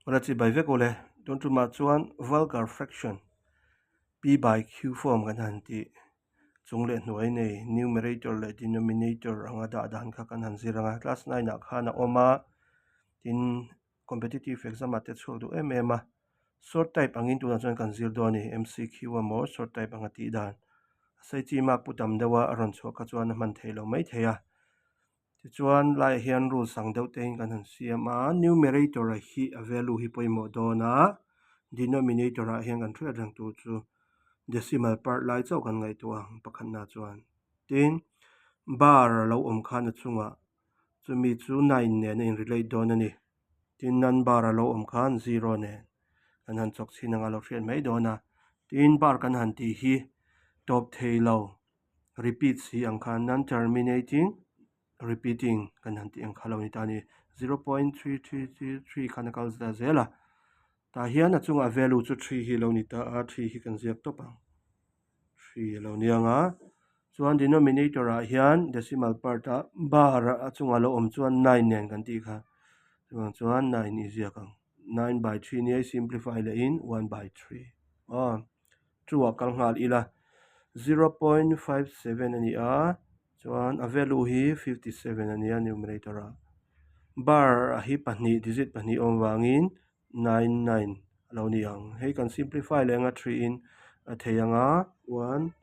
Awle chibai vek awle, tun tumah chuan vulgar fraction, P by Q form kan han tih chung leh hnuai nei numerator leh denominator anga dah dan kha kan han zir ang a, class nine ah khan a awm a, tin competitive exam ah te chhuak duh em em a, short type angin tunah chuan kan zir dawn a ni, MCQ emaw short type anga tih dan a sei chi mark pu tam deuh a a rawn chhuah kha chuan a hman theih loh maithei a. Tichuan laiah hian rules ang deuh te in kan han siam a, numerator ah hi a value hi pawimawh dawn a, denominator ah hian kan hriat reng tur chu decimal part lai chauh kan ngaihtuah ang pakhatna chuan. Tin, bar a lo awm khan a chungah chumi chu nine nen a in relate dawn a ni. Tin, non bar a lo awm khan zero nen kan han chawk chhin anga lo hriat mai dawn a. Tin, bar kan han tih hi tawp thei lo. repeat si ang khan non terminating repeating kan han tih ang kha lo ni ta a ni 0.3333 khan a kal ta zel a tah hian a chungah value chu three hi lo ni ta a three hi kan ziak tawp ang three a lo ni ang a chuan denominator ah hian decimal part ah bar a chungah lo awm chuan nine nen kan tih kha chuvang chuan nine i ziak ang nine by three nia i simplify leh in one by three aw. Two ah kal nghal ila 0.57 a ni a chuan a value hi 57 a ni a numerator ah bar hi pahnih digit pahnih awm vangin 99 a lo ni ang hei kan simplify leh anga three in a thei anga 1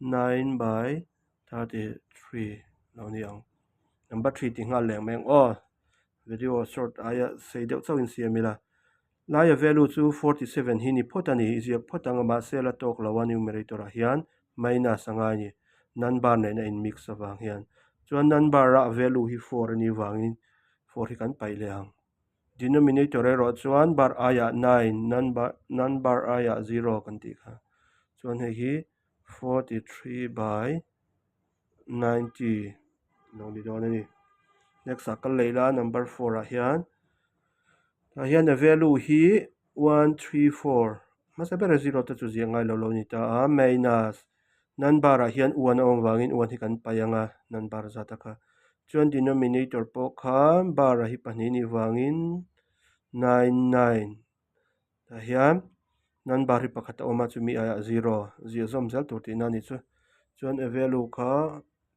9 by 33 a lo ni ang number three tih nghal leh ang mai ang aw video short aia sei deuh chauhin siam ila. Laia value chu 47 hi ni phawt a ni, i ziak phawt ang a, mahse la tawk lo a numerator ah hian minus a ngai a ni, number nen a in mix avang hian. Chuan number a value hi four a nih vangin four hi kan paih leh ang. Denominator erawh chuan bar aiah nine, number number aiah zero kan tih kha. Chuan hei hi 43 by 90 lo ni dawn a ni. Next ah kal leh ila number four ah hian. Tah hian a value hi 134 hmasa bera zero te chu ziah ngai lo lo ni ta a minus number ah hian one a awm vangin one hi kan paih ang a number zat a kha chuan denominator pawh kha bar ah hi pahnih nih vangin 99 tah hian number hi pakhat a awm a chumi aiah zero ziah zawm zel tur tihna a ni chu chuan a value kha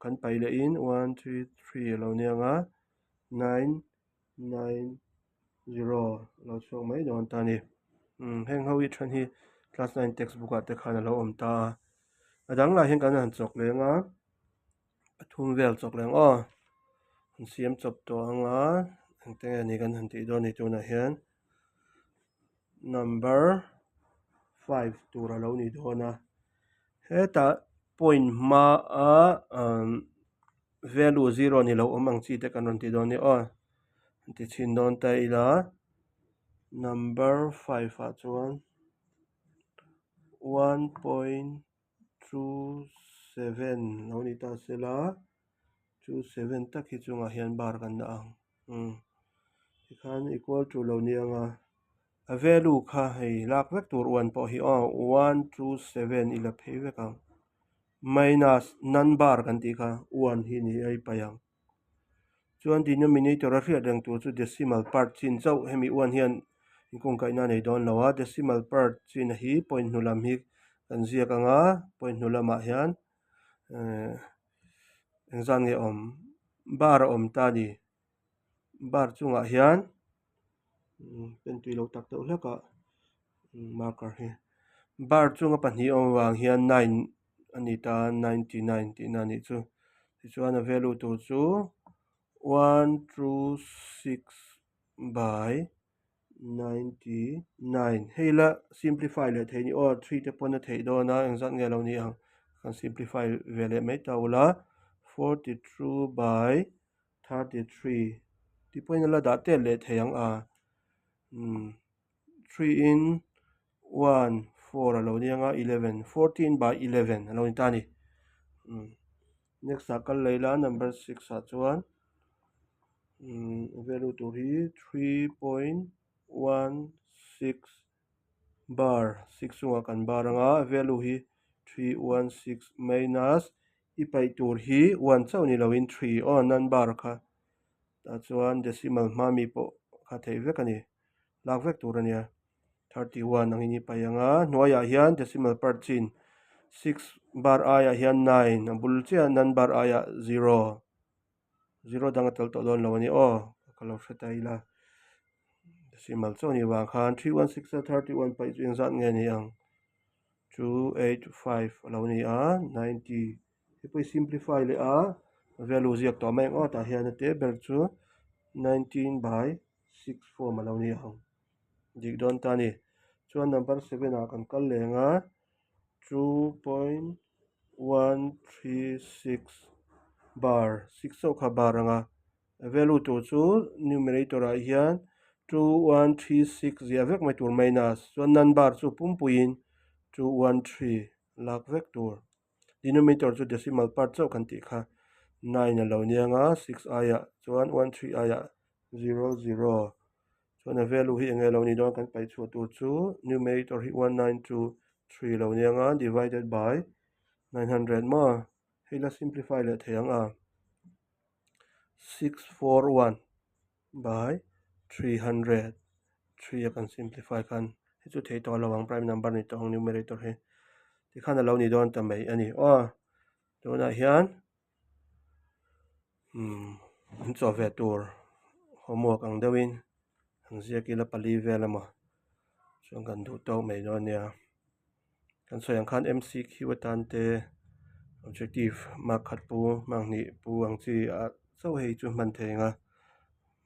kan paih leh in 133 a lo ni ang a nine nine zero a lo chhuak mai dawn ta a ni umm heng ho hi then hi class nine text book ah te khan a lo awm ta a a dang lah hian kan han chawk leng a pathum vel chawk leng aw an siam chawp tawh ang a engte nge ni kan han tih dawn ni tunah hian number five tur a lo ni dawn a hetah point hmaa umm value zero ni lo awm ang chi te kan rawn ti dawn nia aw an ti chhin dawn ta ila number five ah chuan one point two seven lo ni ta sela two seven tak hi chungah hian bar kan dah ang umm tikhan equal to lo ni ang a a value kha hei lak vek tur one pawh hi aw one two seven ila phei vek ang. Minus number kan tih kha one hi ni a i paih ang. Chuan denominator a hriat reng tur chu decimal part chin chauh hemi one hian inkungkaihna a nei dawn lo a, decimal part chin hi point hnu lam hi kan ziak ang a, point hnu lamah hian eh engzat nge awm bar a awm ta a ni. Bar chungah hian pen tui lo tak deuh hlek a marker hi bar chunga pahnih a awm avang hian nine a ni ta a ninety nine tihna a nih chu tichuan a value tur chu one two six by ninety nine hei la simplify leh theih a ni aw three te pawn a theih dawn a engzat nge lo ni ang kan simplify ve leh mai ta ula 42 by 33 tih pawhin a la dah tel leh thei ang a umm three in one four a lo ni ang a eleven fourteen by eleven a lo ni ta a ni umm next ah kal leh ila number six ah chuan umm value tur hi three point one six bar six chungah kan bar ang a value hi three one six minus i paih tur hi one chauh ni loin three aw number kha tah chuan decimal hma mi pawh kha theih vek a ni. Lak vek tur a nia. 31 angin i paih ang a, hnuaiah hian decimal part chin six bar aiah hian nine a bul chiah nan bar aiah zero zero dang a tel tawh dawn lo a ni aw ka lo hre ta ila decimal chaw ni vang khan 316 a 31 paih chu engzat nge ni ang 285 a lo ni a 90 hei pawh i simplify leh a value ziak tawh mai ang aw tah hian a te ber chu 19 by 6 form a lo ni ang. Dik dawn ta a ni. Chuan number 7 ah kan kal leng a, 2.136 bar, 6 chauh kha bar ang a. A value tur chu numerator ah hian 2136 ziah vek mai tur minus. Chuan nan bar chu pumpuiin 213 lak vek tur. Denominator chu decimal part chauh kan tih kha 9 a lo nia ang a, 6 aiah chuan 13 aiah 00. Chuan a value hi enge lo ni dawn kan paih chhuah tur chu numerator hi 1923 lo ni anga divided by 900 maw hei la simplify leh thei ang a 641 by 300 3 a kan simplify khan hei chu thei tawh lo ang prime number ni tawh ang numerator hi tikhan a lo ni dawn ta mai a ni aw tunah hian Umm an chaw ve tur homework ang deuhin an ziak ila pali vel emaw chuan kan duh tawk mai dawn nia kan sawi ang khan M_C_Q atan te objective mark khat pu mark hnih pu ang chi ah chauh hei chu hman thei ang a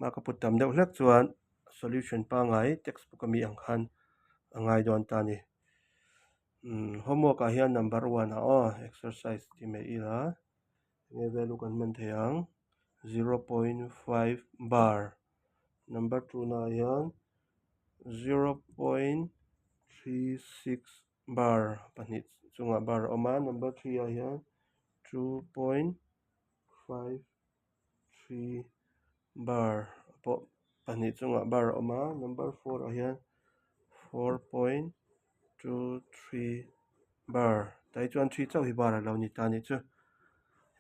mark a put tam deuh hlek chuan solution pangngai textbook ami ang khan a ngai dawn ta a ni. Umm homework ah hian number one ah aw exercise ti mai ila enge value kan hman thei ang 0.5 bar number two na ah hian 0.36 bar pahnih chungah bar a awm a number three ah hian 2.53 bar pawh pahnih chungah bar a awm a number four ah hian 4.23 bar tah hi chuan three chauh hi bar a lo ni ta a nih chu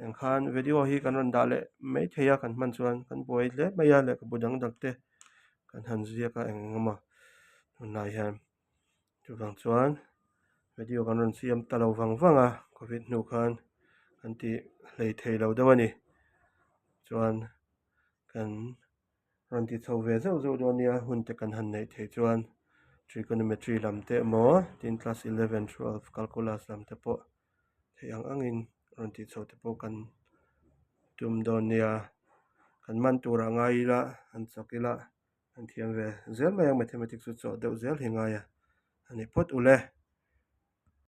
heng khan video hi kan rawn dah leh mai thei a kan hman chuan kan buai hle mai a lehkhabu dang dang te kan han ziak a eng eng emaw tunlai hian chuvang chuan video kan rawn siam ta lo vang vang a covid hnu khan kan tih hlei thei lo deuh a ni chuan kan rawn ti chho ve zeuh zeuh dawn nia hun te kan han neih theih chuan trigonometry lam te emaw tin class 11 12 calculus lam te pawh theih ang angin rawn tih chho te pawh kan tum dawn nia kan man turah ngai ila han chak ila. An thiam ve zel mai ang mathematics chu chawh deuh zel hi ngai a, a ni phawt ule.